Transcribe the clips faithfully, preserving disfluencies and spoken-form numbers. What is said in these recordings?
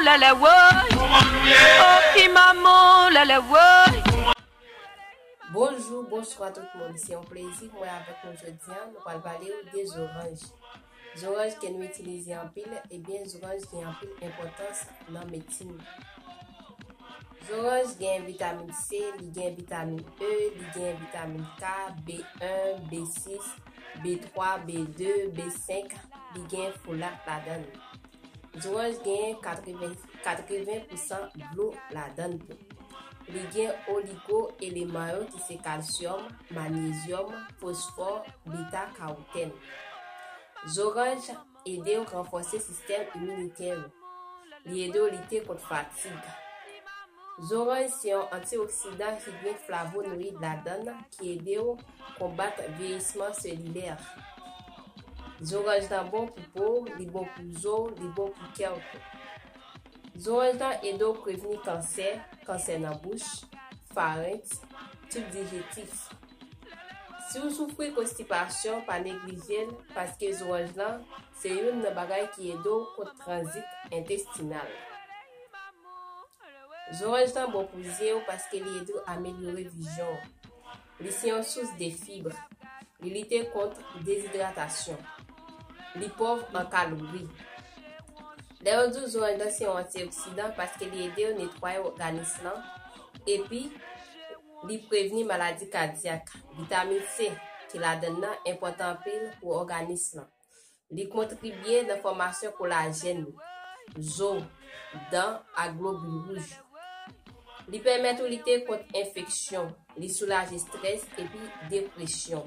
Lèlè woy, oh ki manman lèlè woy. Bonjou, bonswa tout moun. Se yon plezi pou mwen avèk nou jodi a. Nou pral pale w de zoranj. Zoranj ke nou itilize anpil, ebyen zoranj gen anpil enpòtans nan medsin. Zoranj gen vitamin C, li gen vitamin E, li gen vitamin K, B un, B six, B trois, B deux, B cinq, li gen folat ladan l. Zoranj gen katreven, katreven pousan dlo ladan l tou. Li gen oligo eleman yo ki se kalsyòm, manyezyòm, fosfò, beta karotèn. Zoranj ede w ranfòse sistèm iminitè w. Li ede w lite kont fatig. Zoranj se yon antioksidan ki gen flavonoyid ladan l ki ede w konbat vyeyisman selilè. Zoranj lan bon pou po w, li bon pou zo w, li bon pou kè w tou. Zoranj lan ede w prevni kansè, kansè nan bouch, farenks, tib dijestif. Si w soufri konstipasyon, pa neglije l, paske zoranj lan se youn nan bagay ki ede w kont tranzit entestinal. Zoranj lan bon pou zye w paske li ede w amelyore vizyon w. Li se yon sous de fib. Li lite kont dezidratasyon. Li pòv an kalori. Lè yo di w zoranj lan se yon antioksidan paske li ede w netwaye òganis lan, epi li prevni maladi kadyak. Vitamin C ki ladan l nan enpòtan anpil pou òganis lan. Li kontribye nan fòmasyon kolajèn, zo, dan ak globil wouj yo. Li pèmèt ou lite kont enfeksyon, li soulaje estrès epi depresyon.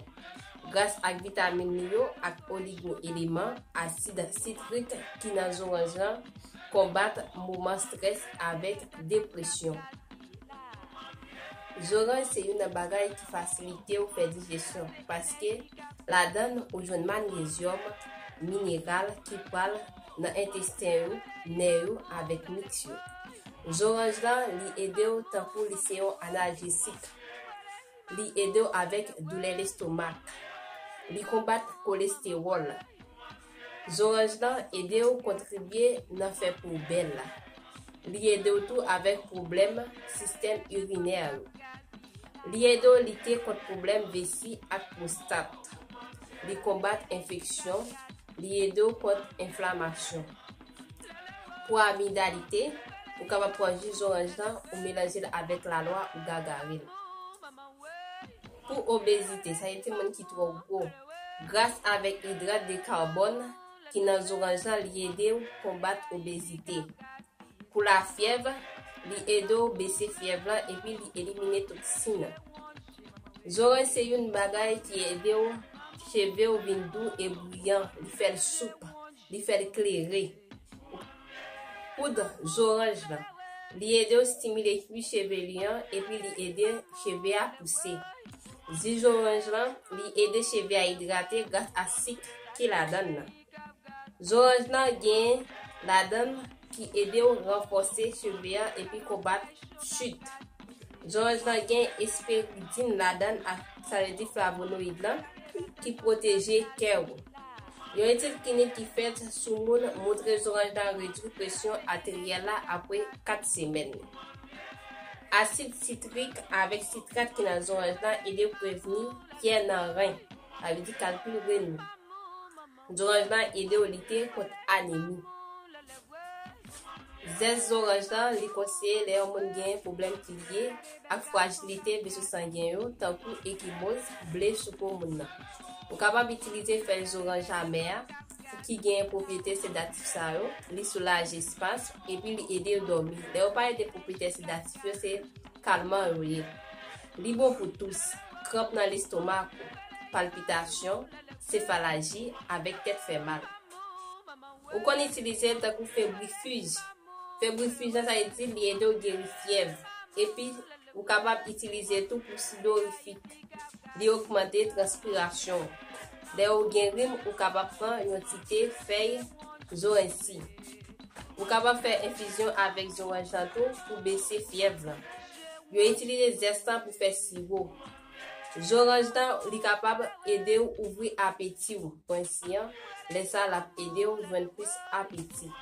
Gras ak vitamin li yo ak oligo eleman, asid sitrik ki nan zoranj lan konbat moman estrès avèk depresyon. Zoranj se youn nan bagay ki fasilite w fè dijesyon, paske ladan l ou jwenn manyezyòm, mineral ki pral nan entesten yo, nè yo avèk miks yo. Zoranj lan, li ede w tankou li se yon analjesik. Li ede w avèk doulè lestomak. Li konbat kolestewòl. Zoranj lan ede w kontribye nan fè po bèl. Li ede w tou avèk pwoblèm sistèm irinè yo. Li ede w lite kont pwoblèm vesi ak pwostat. Li konbat enfeksyon. Li ede w kont enflamasyon. Pou amidalite, ou kapab pran ji zoranj lan ou melanje l avèk lalwa ou gagare l. Pou obezite, sa se timoun ki twò gwo. Gras avèk idrat de kabòn ki nan zoranj lan, li ede w konbat obezite. Pou lafyèv, li ede w bese fyèv lan epi li elimine toksin. Zoranj se youn bagay ki ede w cheve w vin dou e briyan, li fè l soup, li fè l klere. Poud zoranj lan, li ede w stimile kwi cheve li an epi li ede cheve a pouse. Ji zoranj lan, li ede cheve a idrate gras a sik ki ladan l nan. Zoranj lan gen ladan l ki ede w ranfòse cheve a epi konbat chit. Zoranj lan gen espiridin ladan l ak sa vle di flavonoyid lan ki pwoteje kè w. Yon etid klinik ki fèt sou moun montre zoranj lan redwi presyon ateryèl la apre kat semèn. Asid sitrik avèk sitrat ki nan zoranj lan ede prevni pyè nan ren, sa vle di kalkil ren nou. Zoranj lan ede w lite kont anemi. Zès zoranj lan, li konseye lè yon moun gen pwoblèm ki lye ak frajilite veso sangen yo, tankou ekimoz, ble sou po moun nan. Ou kapab itilize fèy zoranj amè a, ki gen pwopyete sedatif sa yo, li soulaje espas, epi li ede w dòmi. Lè yo pale de pwopyete sedatif yo, se kalman yo ye. Li bon pou tous, kranp nan lestomak ou, palpitasyon, sefalaji, avèk tèt fè mal. Ou konn itilize l tankou febrifij. Febrifij lan, sa vle di li ede w geri fyèv. Epi, ou kapab itilize l tou pou sudorifik. Li ogmante transpirasyon w. Lè ou gen rim, ou kapab pran yon ti te fèy zoranj si. Ou kapab fè enfizyon avèk zoranj lan tou pou bese fyèv lan. Yo itilize zès lan pou fè siwo. Zoranj lan, li kapab ede w ouvri apeti w. Pwen si an, lè sa l ap ede w jwenn plis apeti.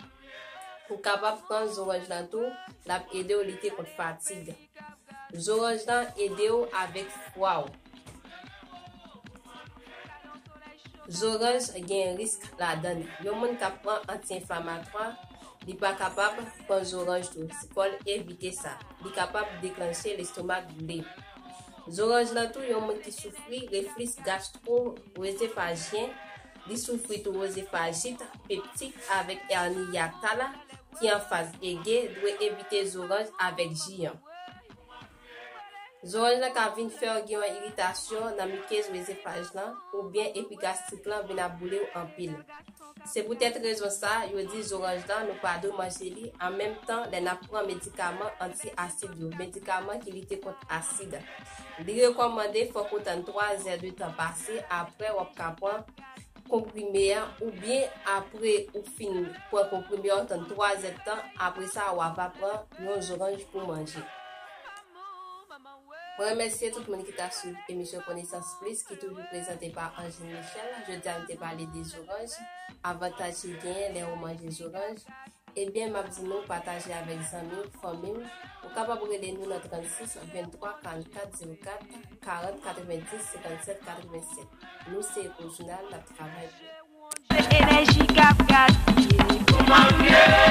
Ou kapab pran zoranj lan tou, l ap ede w lite kont fatig. Zoranj lan ede w avèk fwa w. Zoranj gen risk ladan l. Yon moun k ap pran anti-enflamatwa, li pa kapab pran zoranj tou. Fò l evite sa. Li kapab deklanche lestomak vle. Zoranj lan tou, yon moun ki soufri reflis gastro-ozefajyen, li soufri tou ozefajit, peptit avèk èni yatal ki an faz ege, dwe evite zoranj avèk ji an. Zoranj lan ka vin fè w gen yon iritasyon nan mikez ozefaj lan oubyen epigastrik lan vin ap boule w anpil. Se poutèt rezon sa, yo di zoranj lan nou pa dwe manje li an menm tan lè n ap pran medikaman anti-asid yo, medikaman ki lite kont asid. Li rekòmande fòk ou tann twa zè de tan pase apre w ap ka pran konprime a, oubyen apre ou fin pran konprime a, ou tann twa zè de tan, apre sa w ava pran yon zoranj pou manje. Mwen remèsye tout moun ki t ap swiv emisyon Konesans Plis ki toujou prezante pa Angeline Michel. Jodi a nou te pale de zoranj, avantaj ki genyen lè ou manje zoranj. Ebyen, m ap di nou pataje avèk zanmi w, fanmi w. Ou kapab rele nou nan trannsis, venntwa, karannkat, zewo kat, karant, katrevenndis, senkannsèt, katrevennsèt. Nou se Eco Jounal, n ap travay pou ou. Enèji k ap gaspiye pou manje.